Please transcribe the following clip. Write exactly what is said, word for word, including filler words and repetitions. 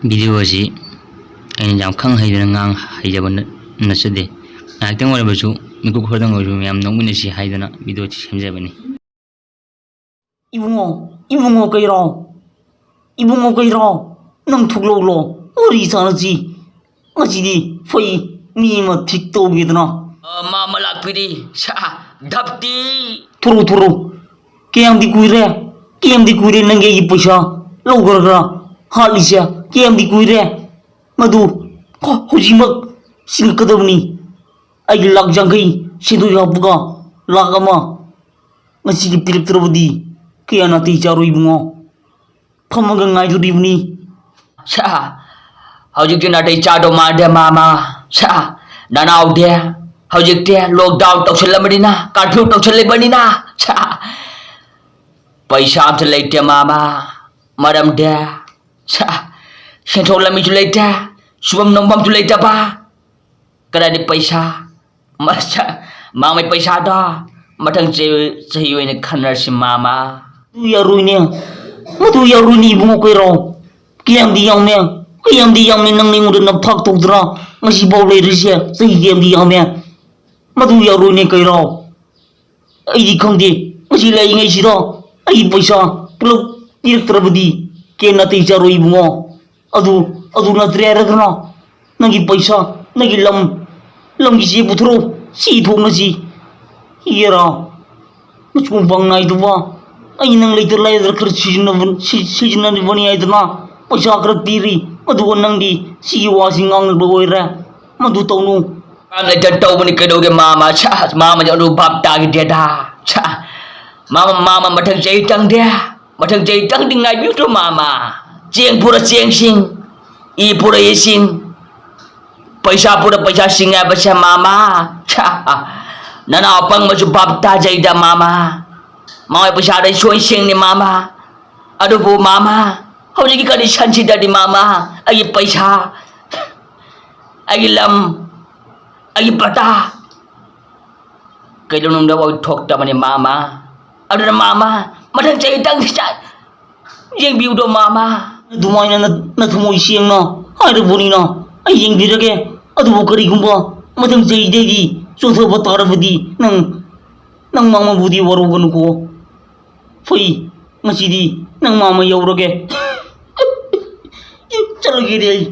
Video ꯑꯁꯤ ꯑꯩꯅ ꯌꯥꯝ ꯈꯪ ꯍꯩꯗꯅ ꯉꯥꯡ ꯍꯩꯖꯕ ꯅ-, ꯅꯠꯆꯗꯦ꯫ ꯉꯥꯏꯍꯥꯛꯇꯪ ꯑꯣꯏꯔꯕꯁꯨ, ꯃꯤꯀꯨꯞ ꯈꯔꯗꯪ ꯑꯣꯏꯔꯁꯨ ꯃꯌꯥꯝ ꯅꯣꯛꯃꯤꯟꯅꯁꯤ ꯍꯥꯏꯗꯅ ꯚꯤꯗꯤꯑꯣ ꯑꯁꯤ ꯁꯦꯝꯖꯕꯅꯤ꯫ ꯏꯕꯨꯡꯉꯣ, ꯏꯕꯨꯡꯉꯣ ꯀꯩꯔꯥꯎ, ꯏꯕꯨꯡꯉꯣ ꯀꯩꯔꯥꯎ, ꯅꯪ ꯊꯣꯛꯂꯛꯎꯂꯣ, ꯋꯥꯔꯤ ꯁꯥꯟꯅꯁꯤ꯫ ꯉꯁꯤꯗꯤ ꯐꯩ, ꯃꯤ ꯑꯃ ꯊꯤꯛ ꯇꯧꯒꯦꯗꯅ꯫ ꯑ, ꯃꯥ ꯑꯃ ꯂꯥꯛꯄꯤꯔꯤ꯫ ꯁꯥ, ꯙꯞꯇꯤ꯫ ꯊꯣꯔꯛꯎ, ꯊꯣꯔꯛꯎ꯫ ꯀꯌꯥꯝꯗꯤ ꯀꯨꯏꯔꯦ, ꯀꯌꯥꯝꯗꯤ ꯀꯨꯏꯔꯦ ꯅꯪꯒꯤ ꯑꯩꯒꯤ ꯄꯩꯁꯥ ꯂꯧꯈ꯭ꯔꯒ ꯍꯥꯠꯂꯤꯁꯦ? ꯀꯌꯥꯝꯗꯤ ꯀꯨꯏꯔꯦ? ꯃꯗꯨ ꯍ-, ꯍꯧꯖꯤꯛꯃꯛ ꯁꯤꯡꯉꯛꯀꯗꯕꯅꯤ꯫ ꯑꯩꯒꯤ ꯂꯥꯛ ꯌꯥꯡꯈꯩ ꯁꯦꯟꯗꯣꯏ ꯍꯥꯞꯄꯒ ꯂꯥꯛ ꯑꯃ ꯉꯁꯤꯒꯤ ꯄꯤꯔꯛꯇ꯭ꯔꯕꯗꯤ ꯀꯌꯥ ꯅꯥꯇꯩ ꯆꯥꯔꯣꯏ ꯏꯕꯨꯡꯉꯣ? ꯐꯝꯃꯒ ꯉꯥꯏꯗꯣꯔꯤꯕꯅꯤ꯫ ꯁꯥ, ꯍꯧꯖꯤꯛꯇꯤ ꯅꯥꯇꯩ ꯆꯥꯗꯧ ꯃꯥꯟꯗꯦ ꯃꯥꯃ꯫ ꯁꯥ, ꯅꯅꯥꯎꯗꯤ ꯍꯧꯖꯤꯛꯇꯤ lockdown ꯇꯧꯁꯜꯂꯕꯅꯤꯅ, curfew ꯇꯧꯁꯜꯂꯕꯅꯤꯅ, ꯁꯥ, ꯄꯩꯁꯥ ꯑꯝꯇ ꯂꯩꯇꯦ ꯃꯥꯃ꯫ ꯃꯔꯝꯗꯤ, ꯁꯥ, ꯁꯦꯟꯊꯣꯛ ꯂꯝꯕꯤꯁꯨ ꯂꯩꯇꯦ, ꯁꯨꯐꯝ ꯅꯣꯝꯐꯝꯁꯨ ꯂꯩꯇꯕ꯫ ꯀꯗꯥꯏꯗ ꯄꯩꯁꯥ? ꯃꯁꯥ, ꯃꯥꯃꯩ ꯄꯩꯁꯥꯗꯣ ꯃꯊꯪ ꯆꯍꯤ, ꯆꯍꯤ ꯑꯣꯏꯅ ꯈꯟꯅꯔꯁꯤ ꯃꯥꯃ꯫ ꯃꯗꯨ ꯌꯥꯔꯣꯏꯅꯦ, ꯃꯗꯨ ꯌꯥꯔꯣꯏꯅꯦ ꯏꯕꯨꯡꯉꯣ ꯀꯩꯔꯥꯎ꯫ ꯀꯌꯥꯝꯗꯤ ꯌꯥꯝꯃꯦ, ꯀꯌꯥꯝꯗꯤ ꯌꯥꯝꯃꯦ ꯅꯪꯅ ꯑꯩꯉꯣꯟꯗ ꯅꯝꯊꯥꯛ ꯇꯧꯗꯅ ꯉꯁꯤꯐꯥꯎ ꯂꯩꯔꯤꯁꯦ? ꯆꯍꯤ ꯀꯌꯥꯝꯗꯤ ꯌꯥꯝꯃꯦ? ꯃꯗꯨ ꯌꯥꯔꯣꯏꯅꯦ ꯀꯩꯔꯥꯎ꯫ ꯑꯩꯗꯤ ꯈꯪꯗꯦ, ꯉꯁꯤ ꯂꯩꯔꯤꯉꯩꯁꯤꯗ ꯑꯩꯒꯤ ꯄꯩꯁꯥ ꯄꯨꯂꯞ ꯄꯤꯔꯛꯇ꯭ꯔꯕꯗꯤ ꯀꯦꯟ ꯅꯥꯇꯩ ꯆꯥꯔꯣꯏ ꯏꯕꯨꯡꯉꯣ꯫ ꯑꯗꯨ, ꯑꯗꯨ ꯅꯠꯇ꯭ꯔꯦ ꯍꯥꯏꯔꯒꯅ ꯅꯪꯒꯤ ꯄꯩꯁꯥ, ꯅꯪꯒꯤ ꯂꯝ, ꯂꯝꯒꯤ ꯆꯦ ꯄꯨꯊꯣꯔꯛꯎ, ꯁꯤ ꯊꯣꯛꯅꯁꯤ꯫ ꯏꯒꯦꯔꯥ? ꯃꯆꯨ ꯃꯄꯥꯡ ꯅꯥꯏꯗꯕ, ꯑꯩ ꯅꯪ ꯂꯩꯇ ꯂꯥꯏꯔꯗ ꯈꯔ ꯁꯤꯖꯤꯟꯅꯕ-, ꯁꯤ-, ꯁꯤꯖꯤꯟꯅꯔꯤꯕꯅꯤ ꯍꯥꯏꯗꯅ ꯄꯩꯁꯥ ꯈꯔ ꯄꯤꯔꯤ, ꯑꯗꯨꯒ ꯅꯪꯗꯤ ꯁꯤꯒꯤ ꯋꯥꯁꯤ ꯉꯥꯡꯅꯕ ꯑꯣꯏꯔꯦ꯫ ꯃꯗꯨ ꯇꯧꯅꯨ꯫ ꯌꯥꯝ ꯂꯩꯇ ꯇꯧꯕꯅꯤ ꯀꯩꯗꯧꯒꯦ ꯃꯥꯃ? ꯁꯥ, ꯃꯥꯃꯗꯤ ꯑꯗꯨ ꯚꯥꯞ ꯇꯥꯈꯤꯗꯦꯗ꯫ ꯁꯥ, ꯃꯥꯃ, ꯃꯥꯃ ꯃꯊꯪ ꯆꯍꯤ ꯇꯪꯗꯦ꯫ ꯃꯊꯪ ꯆꯍꯤ ꯇꯪꯗꯤ ꯉꯥꯏꯕꯤꯌꯨꯗꯣ ꯃꯥꯃ꯫ ꯆꯦꯡ ꯄꯨꯔ ꯆꯦꯡꯁꯤꯡ, ꯏ ꯄꯨꯔ ꯏꯁꯤꯡ, ꯄꯩꯁꯥ ꯄꯨꯔ ꯄꯩꯁꯥꯁꯤꯡ ꯍꯥꯏꯕꯁꯦ ꯃꯥꯃ꯫ ꯁꯥ, ꯅꯅꯥꯎ ꯑꯄꯪꯕꯁꯨ ꯚꯥꯞ ꯇꯥꯖꯩꯗ ꯃꯥꯃ꯫ ꯃꯥꯃ ꯄꯩꯁꯥꯗ ꯁꯣꯏ ꯁꯦꯡꯅꯤ ꯃꯥꯃ꯫ ꯑꯗꯨꯕꯨ ꯃꯥꯃ, ꯍꯧꯖꯤꯛꯀꯤ condition ꯁꯤꯗꯗꯤ ꯃꯥꯃ, ꯑꯩꯒꯤ ꯄꯩꯁꯥ, ꯑꯩꯒꯤ ꯂꯝ, ꯑꯩꯒꯤ ꯄꯇꯥ ꯀꯩꯗꯧꯅꯨꯡꯗ ꯑꯣꯏꯊꯣꯛꯇꯕꯅꯤ ꯃꯥꯃ꯫ ꯑꯗꯨꯅ ꯃꯥꯃ, ꯃꯊꯪ ꯆꯍꯤ ꯇꯪ ꯌꯦꯡꯕꯤꯌꯨꯗꯣ ꯃꯥꯃ꯫ ꯑꯗꯨꯃꯥꯏꯅ ꯅ- ꯅꯊꯃꯣꯏ ꯁꯦꯡꯅ ꯍꯥꯏꯔꯕꯅꯤꯅ ꯑꯩ ꯌꯦꯡꯕꯤꯔꯒꯦ꯫ ꯑꯗꯨꯕꯨ ꯀꯔꯤꯒꯨꯝꯕ ꯃꯊꯪ ꯆꯍꯤꯗꯩꯗꯤ ꯆꯣꯟꯊꯕ ꯇꯥꯔꯕꯗꯤ ꯅꯪ, ꯅꯪ ꯃꯥꯃꯕꯨꯗꯤ ꯋꯥꯔꯧꯒꯅꯨꯀꯣ꯫ ꯐꯩ, ꯉꯁꯤꯗꯤ ꯅꯪ ꯃꯥꯃ ꯌꯧꯔꯒꯦ꯫ ꯆꯠꯂꯒꯦꯗꯤ ꯑꯩ꯫